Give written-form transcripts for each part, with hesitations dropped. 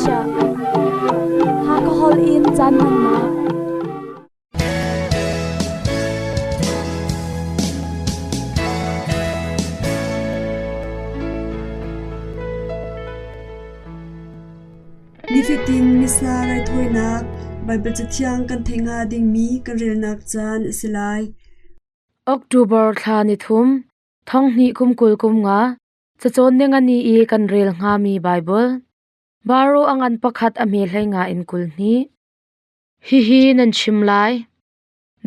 chiah. Hakha holh in caan hmannak. Nifatin Missa raithawinak Baibal Cathiang kan theih hnga dingmi kan relnak caan a si lai. October thla ni thum, thong hnih kum 20 kum nga, cacawn ning a ni i kan rel hngami Baibal. Baro a ngan pakhat a hme hlei nga in 22. Hihi nan chim lai.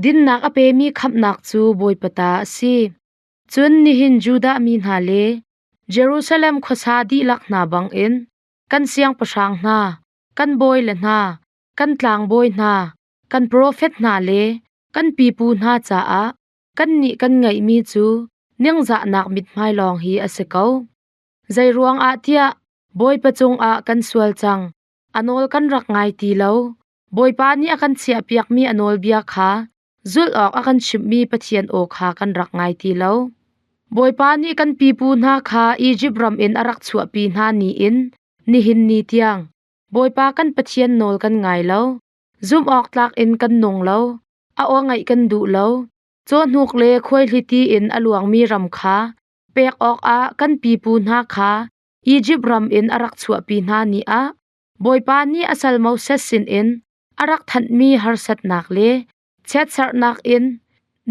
Dinnak a pemi khamhnak cu Bawipa ta a si. Cun nihin Judah mi hna le Jerusalem khuasa dihlak hna bangin kan siangpahrang hna, kan bawile hna, kan tlangbawi hna, kan profet hna le kan pipu hna caah kannih kan ngeihmi cu ningzahnak mithmai lawng hi a si ko. Zeiruang ah tiah Bawipa cungah kan sual cang, a nawl kan rak ngai ti lo. Bawipa nih a kan chiahpiakmi a nawlbia kha zulh awk a kan chimhmi Pathian aw kha kan rak ngai ti lo. Bawipa nih kan pipu hna kha Izipt ram in a rak chuahpi hna ni in nihin ni tiang Bawipa kan Pathian nawl kan ngai lo. Zumh awk tlak in kan nung lo. A aw ngaih kan duh lo. Cawhnuk le khuaihliti in a luangmi ram kha pek awkah kan pipu hna kha Izipt ram in a rak chuahpi hna ni ah Bawipa nih a sal Moses sinin a rak thanhmi harsatnak le chiatserhnak in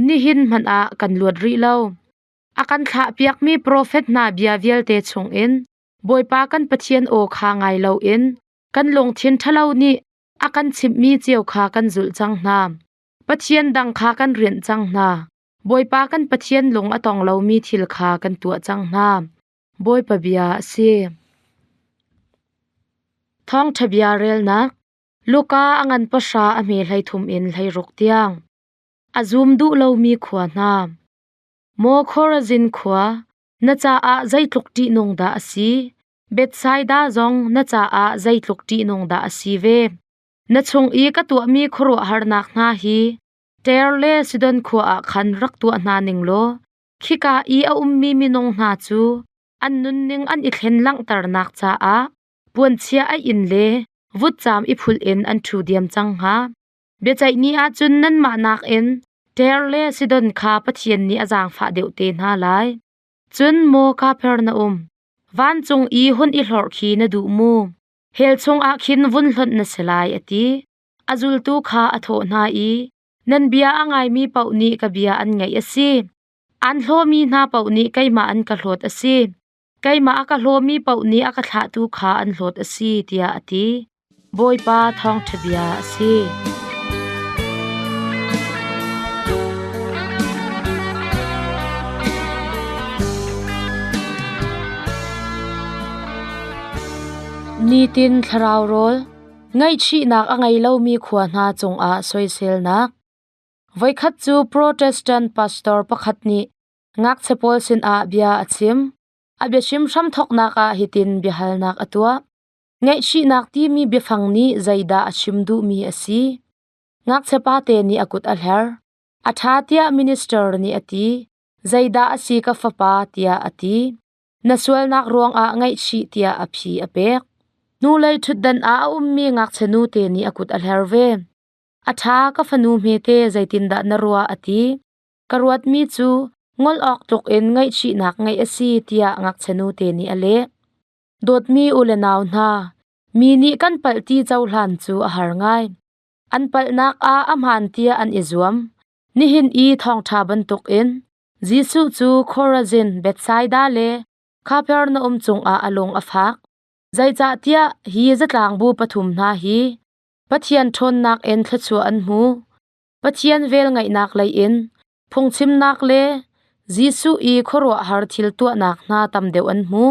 nihin hmanh ah kan luat rih lo. A kan thlahpiakmi profet hna bia vialte chungin Bawipa kan Pathian aw kha ngai loin kan lungthin ṭhalo nih a kan chimhmi cio kha kan zulh cang hna. Pathian dang kha kan rianh cang hna. Bawipa kan Pathian lung a tong lomi thil kha kan tuah cang hna. Bawipa bia a si. Thawngṭha bia relnak Luka a ngan pahra a hme 33 in 16 tiang. A zum duh lomi khua hna. Maw Khorazin khua, na caah zeitluk ṭihnung dah a si? Bethsaida zong na caah zeitluk ṭihnung dah a si ve? Na chung i ka tuahmi khuaruahharnak hna hi Ter le Sidon khua ah khan rak tuah hna ning law, khika i a ummi minung hna cu an nunning an i thlen langhternak caah puanchia a inn le vutcaam i phulh in an ṭhu diam cang hnga. Biaceih ni ah cun nanmah nakin Ter le Sidon kha Pathian nih a zaangfah deuh te hna lai. Cun maw Kapernaum, vancung i hun i hlorh khi na duh mu? Hell chungah khin vun hlonh na si lai, a ti. A zultu kha a thawh hna i, Nan bia a ngaimi paoh nih ka bia an ngaih a si. An hlawmi hna paoh nih keimah an ka hlawt a si. Keimah a ka hlawmi paoh nih a ka thlahtu kha an hlawt a si, tiah a ti. Bawipa thawngṭha bia a si. Nitin thlarau rawl ngaihchihnak a ngei lomi khua hna cungah soiselnak. Voikhat cu Protestant pastor pakhat nih ngakchia pawl sinah bia a chim. A biachim hramthawknak ah hitin biahalnak a tuah. Ngaihchihnak timi biafang nih zeidah a chim duhmi a si? Ngakchia pate nih a kut a hler. A ṭha tiah minister nih a ti. Zeidah a si ka fapa tiah a ti. Na sualnak ruangah ngaihchih tiah a phi a pek. Hnulei ṭhutdan ah a ummi ngakchia nute nih a kut a hler ve. A ṭha ka fanu hmete zeitindah na ruah a ti. Ka ruatmi cu ngol awk tluk in ngaihchihnak ngeih a si tiah ngakchia nute nih a leh. Dawtmi u le nau hna, mi nih kan palh ti cohlan cu a har ngai. An palhnak ah a hmaan tiah an i zuam. Nihin i thawngṭha bantukin Jesuh cu Khorazin, Bethsaida le Kapernaum cungah a lung a fak. Zeicahtiah hi zatlangbu pathum hna hi Pathian ṭhawnnak in thluachuah an hmu. Pathian velngeihnak lei in phungchimnak le Jesuh i khuaruahhar thil tuahnak hna tam deuh an hmu.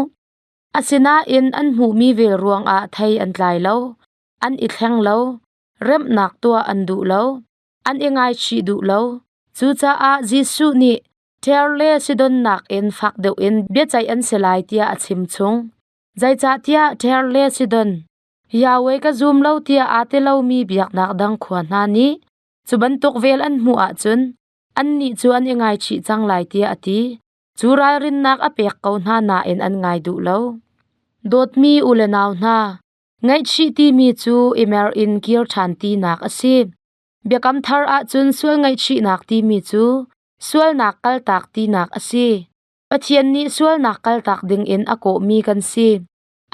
Asinain an hmuhmi vel ruangah thei an tlai lo, an i thleng lo, remhnak tuah an duh lo, an i ngaichih duh lo. Cucaah Jesuh nih Ter le Sidon nakin fak deuh in biaceih an si lai tiah a chim chung. Zeicahtiah Ter le Sidon Yahweh ka zum lo tiah aa ti lomi biaknak dang khua hna nih cu bantuk vel an hmuh ahcun annih cu an i ngaichih cang lai tiah a ti. Cu ralrinnak a pek ko hna nain an ngai duh lo. Dawtmi u le nau hna, Ngaihchih timi cu i mer in kir ṭhan tinak a si. Biakam Thar ahcun sual ngaihchihnak timi cu sualnak kaltak tinak a si. Pathian nih sualnak kaltak dingin a kawhmi kan si.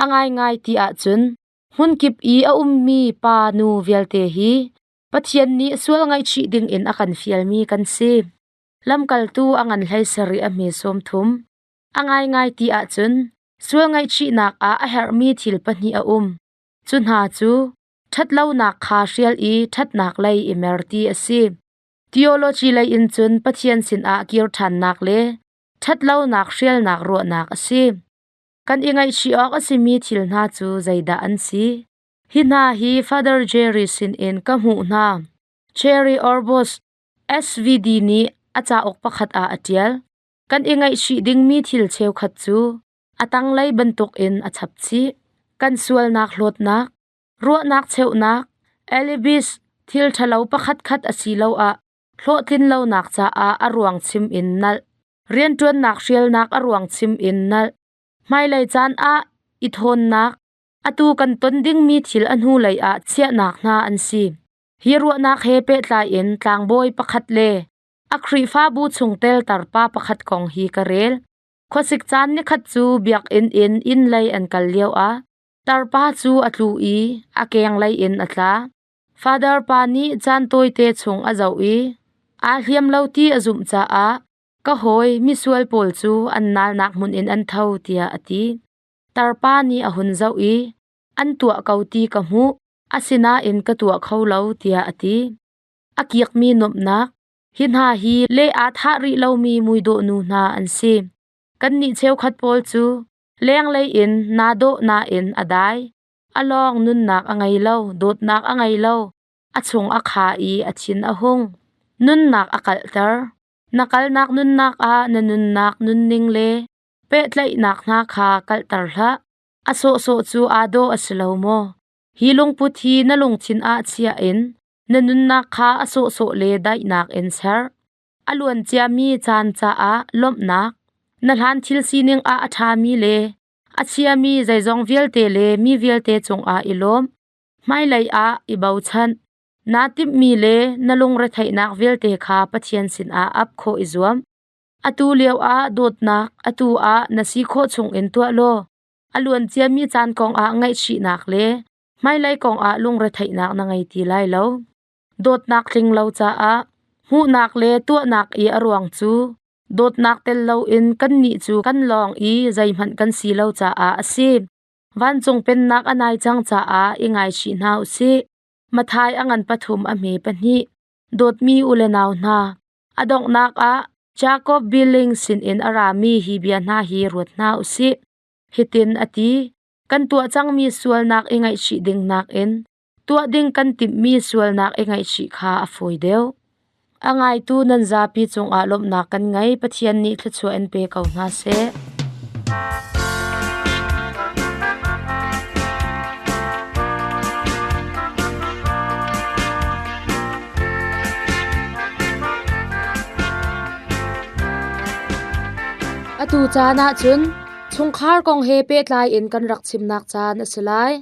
A ngaingai ti ahcun hmunkip i a ummi pa nu vialte hi Pathian nih sual ngaihchih dingin a kan fialmi kan si. Lamkaltu a ngan hlei sarih a hme 30. A ngaingai ti ahcun sual ngaihchihnak ah a herhmi thil pahnih a um. Cu hna cu ṭhatlonak kha hrial i ṭhatnak lei i mer ti a si. Theology lei in cun Pathian sinah kir ṭhannak le ṭhatlonak hrialnak ruahnak a si. Kan i ngaihchih awk a simi thil hna cu zeidah an si? Hi hna hi Father Jerry sinin ka hmuh hna. Cherry Orbos SVD nih a cauk pakhat ah a ṭial. Kan i ngaihchih dingmi thil cheukhat cu a tanglei bantukin a chap chih. Kan sualnak hlawtnak, ruahnak cheuhnak, alibis, thil ṭhalo pakhatkhat asiloah hlawhtlinlonak caah a ruang chim in nalh. Rianṭuannak hrialnak a ruang chim in nalh. Hmailei caan ah i thawnnak, atu kan ton dingmi thil a hnulei ah chiahnak hna an si. Hi ruahnak he pehtlai in tlangbawi pakhat le a Khrihfabu chungtel tarpa pakhat kong hi ka rel. Khuasik caan nikhat cu biakinn in inn lei an kal lioah tarpa cu a tlu i a keng lei in a tla. Father pa nih caan tawite chung a zoh i aa hliam lo ti a zumh caah ka hawi misual pawl cu an nalnak hmun in an tho tiah a ti. Tarpa nih a hun zoh i an tuah ko ti ka hmuh, asinain ka tuah kho lo tiah a ti. A kiakmi nuamhnak, hi hna hi le aa thah rih lomi muidawh nu hna an si. Kannih cheukhat pawl cu lenglei in naa dawh nain a dai. A lawng nunnak a ngei lo, dawtnak a ngei lo, a chung a kha i a thin a hung. Nunnak a kalhter. Na kalnak nunnak ah na nunnak nunning le pehtlaihnak hna kha kalhter hlah. A sawhsawh cu aa dawh a si lo maw? Hi lungput hi na lungthin ah chia in na nunnak kha a sawhsawh le daihnak in ser. A luan ciami caan caah lawmhnak, na hlan thil sining ah a ṭhami le a chiami zeizong vialte le mi vialte cungah i lawm. Hmailei ah i bochan. Naa timhmi le na lungretheihnak vialte kha Pathian sinah ap khawh i zuam. Atu lioah dawtnak atu ah na si khawh chungin tuah law a luan ciami caan kongah ngaihchihnak le hmailei kongah lungretheihnak na ngei ti lai lo. Dawtnak tling lo caah hmuhnak le tuahnak i a ruang cu dawtnak tel loin kannih cu kan lawng i zeihmanh kan si lo caah a si. Vancung pennak a nai cang caah i ngaichih hna u sih. Mathai a ngan pathum a hme pahnih. Dawtmi u le nau hna, a donghnak ah Jacob Billing sinin a rami hi bia hna hi ruat hna u sih. Hitin a ti, kan tuah cangmi sualnak i ngaihchih ding nakin tuah ding kan timhmi sualnak i ngaihchih kha a fawi deuh. A ngaitu nan zapi cungah lawmhnak kan ngei. Pathian nih thluachuah in pe ko hna seh. Atu caan ah cun chungkhar kong he pehtlai in kan rak chimnak caan a si lai.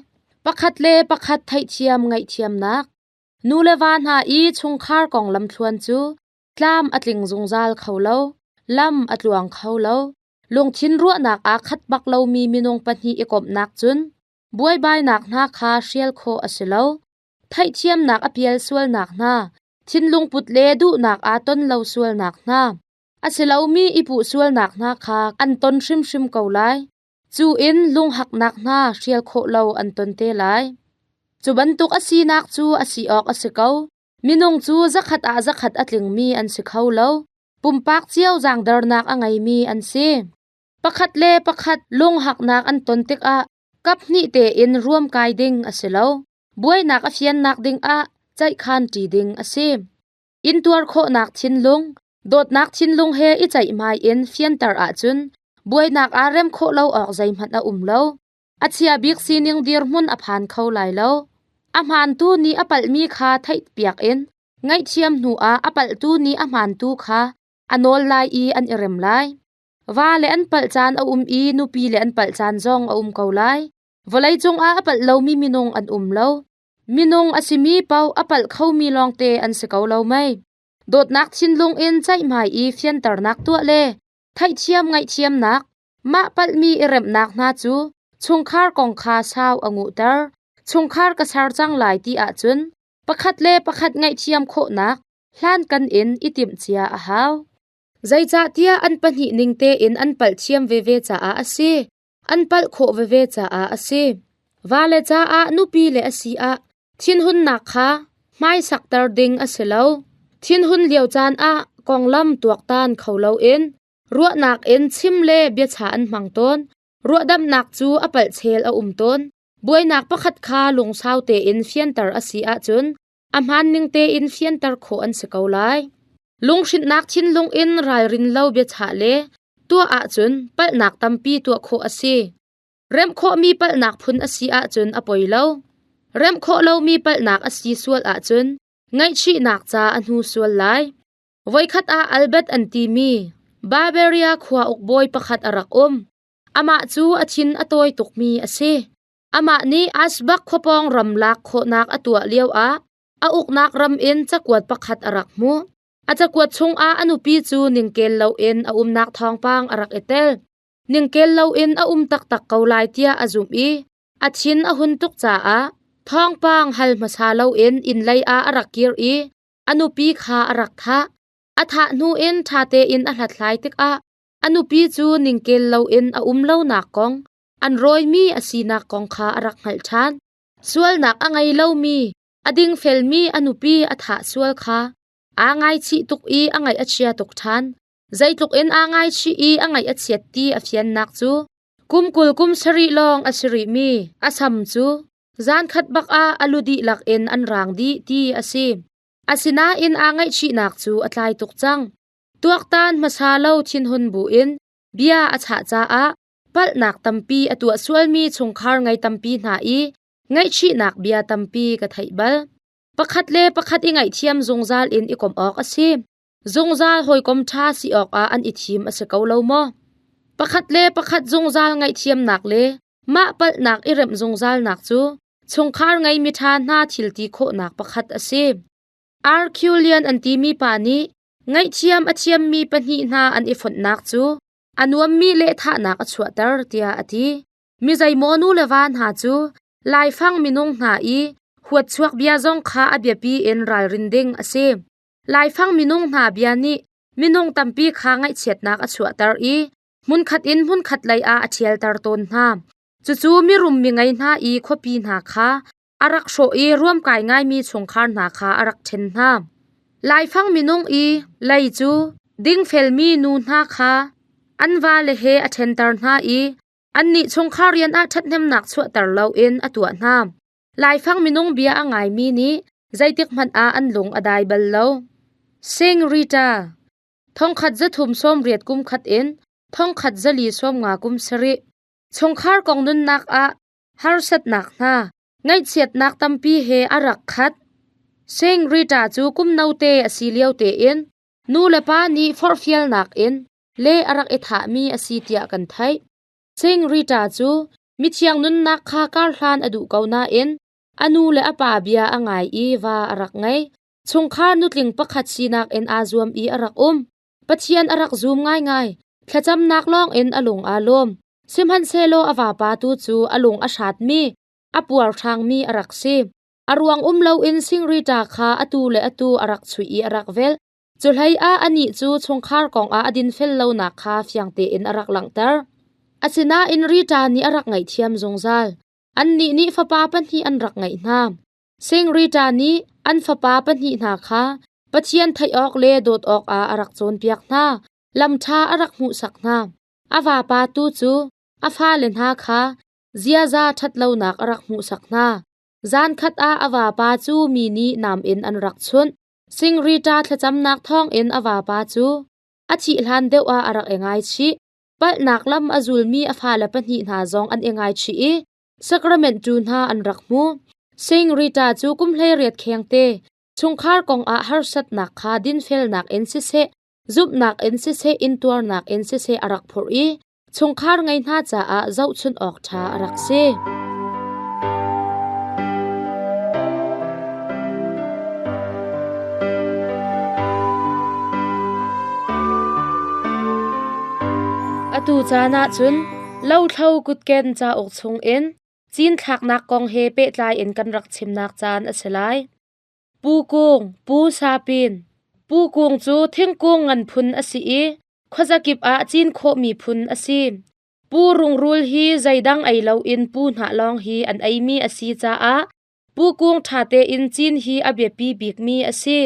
Pakhat le pakhat theihthiam ngaihthiamnak. Nu le va hna i chungkhar kong lamthluan cu tlam a tling zungzal kho lo, lam a tluang kho lo. Lungthin ruahnak aa khat bak lomi minung pahnih i komhnak cun buaibainak hna kha hrial khawh a si lo. Theihthiamnak a pial sualnak hna, thinlung put le duhnak aa ton lo sualnak hna, a si lomi i puh sualnak hna kha an ton hrimhrim ko lai. Cu in lunghaknak hna hrial khawh lo an ton te lai. Cu bantuk a sinak cu a si awk a si ko. Minung cu zakhat ah zakhat a tlingmi an si kho lo. Pumpak cio zaangdernak a ngeimi an si. Pakhat le pakhat lunghaknak an ton tikah kaphnih tein ruamkai ding a si lo. Buainak a fiannak dingah ceihkhan ṭi ding a si. Intuar khawhnak thinlung, dawtnak thinlung he i ceihmai in fianter ahcun buainak aa rem khawh lo awk zeihmanh a um lo. A chia bik sining dirhmun a phan kho lai lo. A hmaantu nih a palhmi kha theihpiak in ngaihthiam hnuah a palhtu nih a hmaantu kha a nawl lai i an i rem lai. Va le an palh caan a um i nupi le an palh caan zong a um ko lai. Vawleicung ah a palh lomi minung an um lo. Minung a simi paoh a palh khomi lawngte an si ko lo mei? Dawtnak thinlung in ceihmai i fianternak tuah le theihthiam ngaihthiamnak, mah palhmi i remhnak hna cu chungkhar kong kha sau a nguhter. Chungkhar ka ser cang lai ti ahcun pakhat le pakhat ngaihthiam khawhnak hlankan in i timhcia a hau. Zeicahtiah an pahnih ning tein an palh thiam veve caah a si. An palh khawh veve caah a si. Vale caah nupi le a si ah thinhunnak kha hmaisakter ding a si lo. Thinhun lio caan ah konglam tuaktan kho loin ruahnak in chim le biacha an hmang tawn. Ruahdamhnak cu a palh chel a um tawn. Buainak pakhat kha lungsau tein fianter a si ahcun a hmaan ning tein fianter khawh an si ko lai. Lunghrinhnak thinlung in ralrin lo biachah le tuah ahcun palhnak tampi tuah khawh a si. Remh khawhmi palhnak phun a si ahcun a poi lo. Remh khawh lomi palhnak a si sual ahcun ngaihchihnak ca a hnu sual lai. Voikhat ah Albert an timi Bavaria khua ukbawi pakhat a rak um. Amah cu a thin a tawi tukmi a si. Amah nih Asbak khuapawng ram lak khawhnak a tuah lioah a uknak ram in cakuat pakhat a rak hmuh. A cakuat chungah a nupi cu ningkel loin a umnak thawngpang a rak i tel. Ningkel loin a um taktak ko lai tiah a zumh i a thin a hun tuk caah thawngpang hal hmasa loin inn lei ah a rak kir i a nupi kha a rak thah. A thah hnu in ṭha tein a hlathlai tikah a nupi cu ningkel loin a um lonak kong an rawimi a sinak kong kha a rak hngalh ṭhan. Sualnak a ngei lomi, a dingfelmi a nupi a thah sual kha aa ngaichih tuk i a ngaih a chia tuk ṭhan. Zeitluk in aa ngaichih i a ngaih a chiat ti a fiannak cu kum 20 kum sarih lawng a si rihmi a sam cu zankhat bak ah a lu dihlak in an raang dih ti a si. Asinain aa ngaihchihnak cu a tlai tuk cang. Tuaktan hmasa lo thinhun buin bia a chah caah palhnak tampi a tuah sualmi chungkhar ngei tampi hna i ngaihchihnak bia tampi ka theih bal. Pakhat le pakhat i ngaihthiam zungzal in i komh awk a si. Zungzal hawikom ṭha si awkah an i thim a si ko lo maw? Pakhat le pakhat zungzal ngaihthiamnak le mah palhnak i remh zungzalnak cu chungkhar ngei miṭha hna thil ti khawhnak pakhat a si. Arculian an timi pa nih ngaihthiam a thiammi pahnih hna an i fonhnak cu a nuammi lehthahnak a chuahter tiah a ti. Mi zeimaw nu le va hna cu laifang minung hna i huatchuak bia zong kha a biapi in ralrin ding a si. Laifang minung hna bia nih minung tampi kha ngaihchiatnak a chuahter i hmunkhat in hmunkhat lei ah a ṭhialter tawn hna. Cucu mirum mingei hna i khuapi hna kha a rak hrawh i ruamkai ngaimi chungkhar hna kha a rak ṭhen hna. Laifang minung i lei cu dingfelmi nu hna kha an vale he a ṭhenter hna i annih chungkhar rian ah ṭhathnemnak chuahter loin a tuah hna. Laifang minung bia a ngaimi nih zeitik hmanh ah an lung a dai bal lo. Sing Rita 1380 kum khat in 1450 kum sarih chungkhar kong nunnak ah harsatnak hna, ngaihchiatnak tampi he a rak khat. Sing Rita cu kum note a si lio tein nu le pa nih forhfialnak in le a rak i thahmi a si tiah kan theih. Sing Rita cu mithiang nunnak kha karhlan a duh ko nain a nu le a pa bia a ngai i va a rak ngei. Chungkhar nutling pakhat sinak in aa zuam i a rak um. Pathian a rak zum ngaingai. Thlacamnak lawng in a lung aa lawm. Sihmanhsehlaw a vapa tu cu a lung a hratmi, a puarhrangmi a rak si. A ruang um loin Singrita kha atu le atu a rak chuih i a rak velh. Cu hlei ah anih cu chungkhar kongah a dinfel lonak kha fiang tein a rak langhter. Asinain Rita nih a rak ngaihthiam zungzal. Annih nih fapa pahnih an rak ngeih hna. Singrita nih an fapa pahnih hna kha Pathian theih awk le dawt awkah a rak cawnpiak hna. Lam ṭha a rak hmuhsak hna. A vapa tu cu a fale hna kha ziaza ṭhatlonak a rak hmuhsak hna. Zankhat ah a vapa cu mi nih nam in an rak chunh. Singrita thlacamnak thawngin a vapa cu a thih hlan deuh ah a rak i ngaichih. Palhnak lam a zulmi a fale pahnih hna zong an i ngaichih i sacrament tu hna an rak hmu. Singrita cu kum 18 khengte chungkhar kongah harsatnak kha dinfelnak in siseh zumhnak in siseh intuarnak in siseh a rak phurh i chungkhar ngei hna caah zohchunh awk ṭha a rak si. Atu caan ahcun lothlo kutken cauk chungin cinthlaknak kong he pehtlai in kan rak chimnak caan a si lai. Pu Kung, Pu Sapin. Pu Kung cu thingkung ngan phun a si i khuazakip ah cin khawhmi phun a si. Pu rungrul hi zeidang ei loin pu hnah lawng hi an eimi a si caah pu kung ṭha tein cin hi a biapi bikmi a si.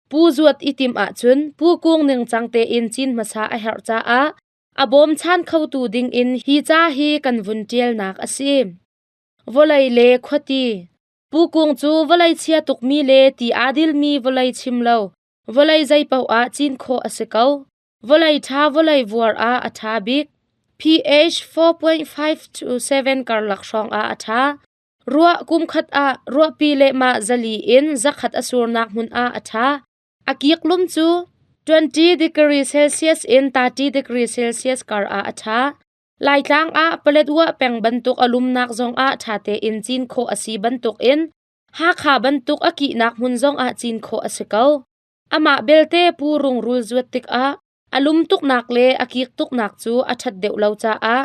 Pu zuat i timh ahcun pu kung ningcang tein cin hmasa a herh caah a bawmchan khotu dingin hi ca hi kan vun ṭialnak a si. Vawlei le khuati Pu Kung cu vawlei chia tukmi le ti aa dilmi vawlei chim lo, vawlei zeipaoh ah cin khawh a si ko. Vawlei ṭha vawlei vuar ah a ṭha bik. pH 4.5 to 7 karlak hrawng ah a ṭha. Ruah kumkhat ah ruahpi lehmah 400 in 100 a surnak hmun ah a ṭha. A kik lum cu 20 degree Celsius in 30 degree Celsius kar ah a ṭha. Laitlang ah Paletwa peng bantuk a lumnak zongah ṭha tein cin khawh a si bantukin Hakha bantuk a kihnak hmun zongah cin khawh a si ko. Amah belte pu rungrul zuat tikah a lum tuknak le a kik tuknak cu a ṭhat deuh lo caah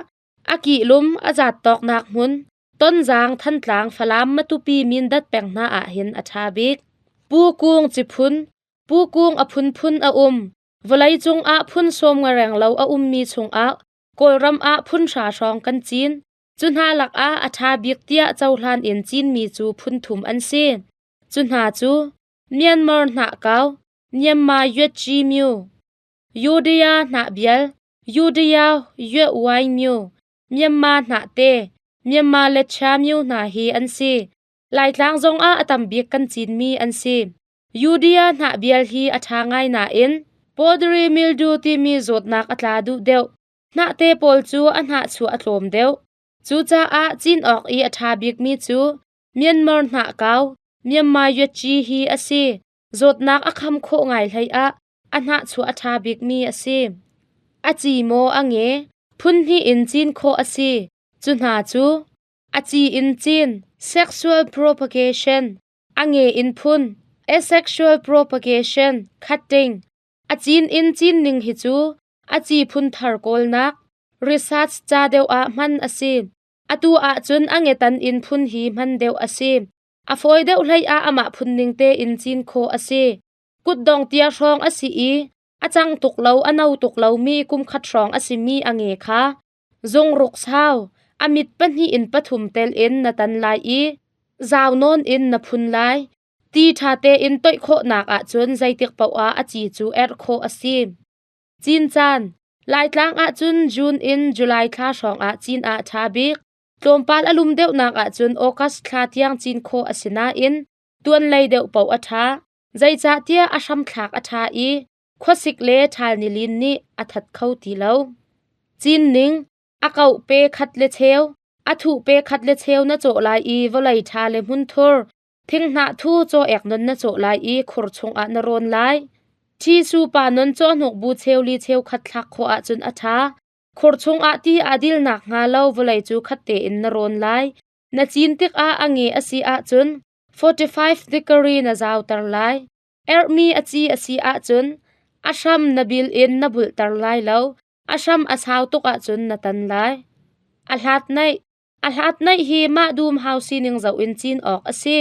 a kih lum a zat tawknak hmun Tonzang, Thantlang, Falam, Matupi, Mindat peng hna ah hin a ṭha bik. Pu Kung Ciphun Pu Kung a phunphun a um. Vawleicung ah phun sawm nga renglo a ummi chungah Kawlram ah phun hra hrawng kan cin. Cu hna lakah a ṭha bik tiah cohlan in cinmi cu phun thum an si. Cu hna cu Myanmar hnahkau, Myanmar Yuetci Myu, Yudea hnahbial, Yudea Yuewai Myu, Myanmar hnahte, Myanmar Lecha Myu hna hi an si. Laitlang zongah a tam bik kan cinmi an si. Judea hnahbial hi a ṭha ngai nain powdery mildew timi zawtnak a tla duh deuh. Hnahte pawl cu a hnah chuah a tlawm deuh. Cucaah cin awk i a ṭha bikmi cu Myanmar hnahkau, Myanmar yuatci hi a si. Zawtnak a kham khawh ngai hlei ah a hnah chuah a ṭha bikmi a si. A ci maw a nge, phun hnih in cin khawh a si. Cu hna cu a ci in cin, sexual propagation, A nge in phun, asexual propagation, cutting, a cin in cin ning hi cu a ci phun thar kawlnak, research ca deuh ah hman a si. Atu ahcun a ngetan in phun hi hman deuh a si. A fawi deuh hlei ah amah phun ning tein cin khawh a si. Kutdong tia hrawng a si i a cang tuk lo a no tuk lomi kum khat hrawng a simi a nge kha Zungruk sau, a mit pahnih in pathum tel in na tan lai i zau nawn in na phun lai. Ti ṭha tein toih khawhnak ahcun zeitik paoh ah a ci cu erh khawh a si. Cin caan Laitlang ahcun June in July thla hrawngah cin ah ṭha bik. Tlawmpal a lum deuhnak ahcun August thla tiang cin khawh a si nain tuan lei deuh paoh a ṭha. Zeicahtiah a hramthlak a ṭha i Khuasik le ṭhal nilin nih a that kho ti lo. Cin ning, a kauh pe khat le cheu, a thuh pe khat le cheu na cawh lai i vawlei ṭha le hmunthur, thinghnah thu caw ek non na cawh lai i khur chungah na rawn lai. Ṭhisu pa non cawhnuk bu cheu li cheu khat thlak khawh ahcun a ṭha. Khur chungah ti a dil nakhnga lo vawlei cu khat tein na rawn lai. Na cin tikah a nge a si ahcun 45 degree na zauter lai. Erhmi a ci a si ahcun a hram na bil in na bulhter lai lo. A hram a sau tuk ahcun na tan lai. A hlat naih. A hlat naih hi mah dum hau sining zoh in cin awk a si.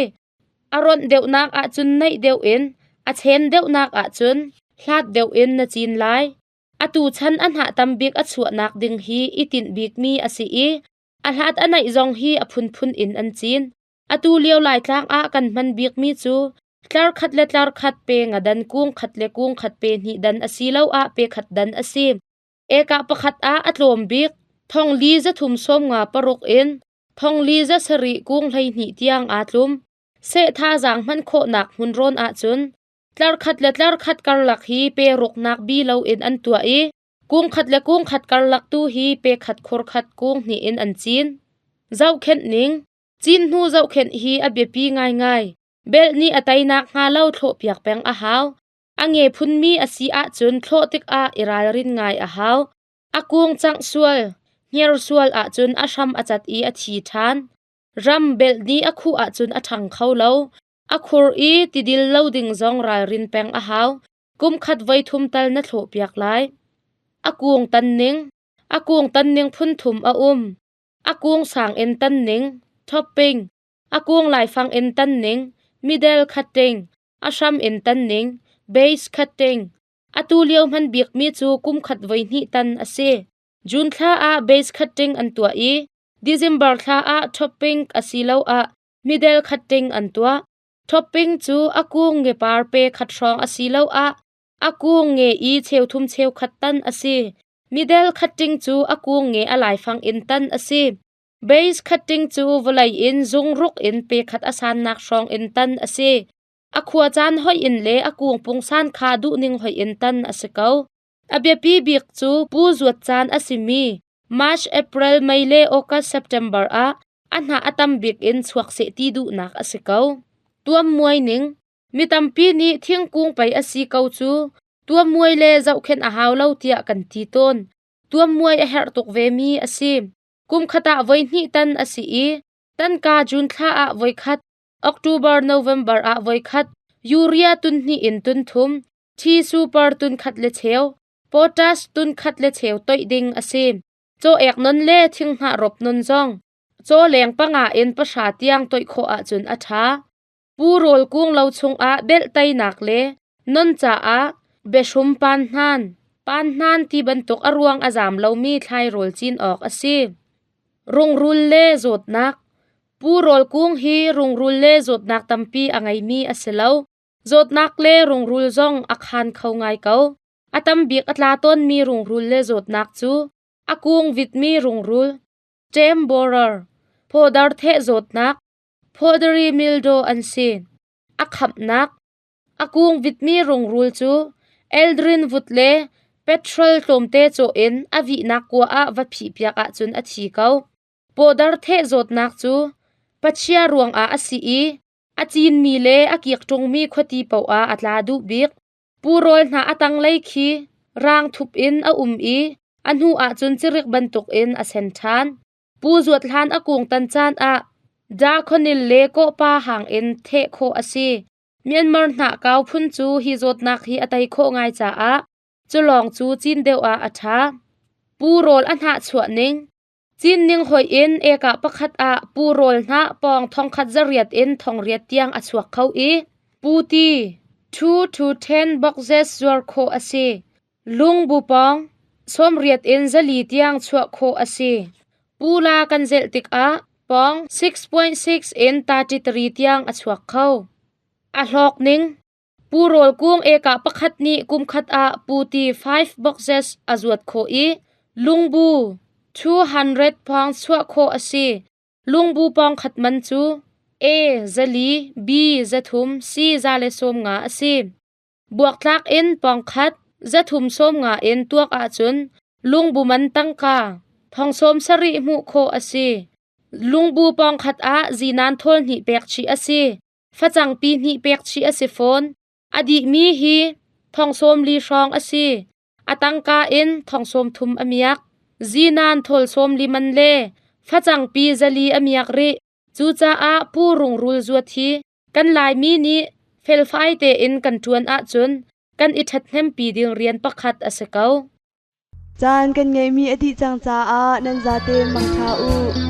A ronh deuhnak ahcun naih deuh in, a chen deuhnak ahcun hlat deuh in na cin lai. Atu chan a hnah tam bik a chuahnak ding hi i tinh bikmi a si i a hlat a naih zong hi a phunphun in an cin. Atu lio Laitlang ah kan hman bikmi cu tlar khat le tlar khat pe nga dan kung khat le kung khat pe hnih dan asiloah pe khat dan a si. Ekah pakhat ah a tlawm bik thong li 356 in thong li 7 kung 12 tiang aa tlum. Seh thazaang hman khawhnak hmunrawn ahcun tlar khat le tlar khat karlak hi pe ruknak bi loin an tuah i kung khat le kung khat karlak tu hi pe khat khur khat kung hnih in an cin. Zohkhenh ning Cin hnu zohkhenh hi a biapi ngaingai. Belh nih a teinak hnga lo thlawhpiak peng a hau. A nge phunmi a si ahcun thlawh tikah i ralrin ngai a hau. A kung cangh sual, hnger sual ahcun a hram a cat i a thi ṭhan. Ram belh nih a khuh ahcun a ṭhang kho lo. A khur i tidil lo ding zong ralrin peng a hau. Kum khat voi thum tal na thlawhpiak lai. A kung tan ning. A kung tan ning phun thum a um. A kung sang in tan ning, topping, a kung laifang in tan ning, middle cutting, a hram in tan ning, base cutting. Atu lio hman bikmi cu kum khat voi hnih tan a si. June thla ah base cutting an tuah i December thla ah topping asiloah middle cutting an tuah. Topping cu a kung nge par pe khat hrawng asiloah a kung nge i cheuthum cheukhat tan a si. Middle cutting cu a kung nge a laifang in tan a si. Base cutting cu vawlei in zungruk in pe khat a sannak hrawng in tan a si. A khua caan hoih in le a kung pungsan kha duhning hoih in tan a si ko. A biapi bik cu pu zuat caan a simi March, April, May le August, September ah a hnah a tam bik in chuak seh ti duhnak a si ko. Tuammuai ning Mi tampi nih thingkung pei a si ko cu tuammuai le zohkhenh a hau lo tiah kan ti tawn. Tuammuai a herh tuk vemi a si. Kum khat ah voihnih tan a si i tanka June thla ah voikhat, October, November ah voikhat, urea tun hnih in tun thum, thi super tun khat le cheu, potash tun khat le cheu toih ding a si. Caw ek non le thinghnah rop non zong caw leng panga in pahra tiang toih khawh ahcun a ṭha. Pu Rawl Kung lo chungah belhtainak le non caah biahrum panhnan, panhnan ti bantuk a ruang a zaam lomi thlairawl cin awk a si. Rungrul le zawtnak Pu Rawl Kung hi rungrul le zawtnak tampi a ngeimi a si lo. Zawtnak le rungrul zong a khaan kho ngai ko. A tam bik a tla tawnmi rungrul le zawtnak cu a kung vitmi rungrul, stem borer, phawdar theh zawtnak, Powdery mildew an si. A khamhnak A kung vitmi rungrul cu eldrin vut le petrol tlawmte cawh in a vihnak kua ah va phihpiak ahcun a thi ko. Powder theh zawtnak cu pachia ruangah a si i a cinmi le a kik ṭungmi khuati paoh ah a tla duh bik. Purawl hna a tanglei khi rang thup in a um i a hnu ahcun cirik bantukin a sen ṭhan. Pu Zuat Hlan a kung tan caan ah Dakhonil le kawhpa hang in theh khawh a si. Myanmar hnahkau phun cu hi zawtnak hi a tei khawh ngai caah culawng cu cin deuh ah a ṭha. Pu rawl a hnah chuah ning Cin ning hoih in ekah pakhat ah pu rawl hnah pawng thongkhat zariat in thongriat tiang a chuak kho i pu ti 2 to 10 boxes zuar khawh a si. Lungbu pawng sawmriat in zali tiang chuah khawh a si. Pula kan zelh tikah pawng 6.6 in 33 tiang a chuak kho. A hlawk ning Pu Rawl Kung ekah pakhat nih kum khat ah puti 5 boxes a zuat khawh i lungbu 200 pounds chuah khawh a si. Lungbu pawng khat man cu A zali, B zathum, C za le sawm nga a si. Buaktlak in pawngkhat zathum sawmnga in tuak ahcun lungbu man tangka thong sawm sarih hmuh khawh a si. Lungbu pawngkhat ah zinan thawl hnih pek chih a si. Facang pi hnih pek chih a si fawn. A dihmi hi thong sawm li hrawng a si. A tangka in thong sawm thum a miak. Zinan thawl sawm li man le facang pi zali a miak rih. Cucaah Pu Rungrul zuat hi Kan Laimi nih felfai tein kan ṭuan ahcun kan i ṭhathnempi ding rian pakhat a si ko. Caan kan ngeihmi a dih cang caah nan zaten mangṭha u.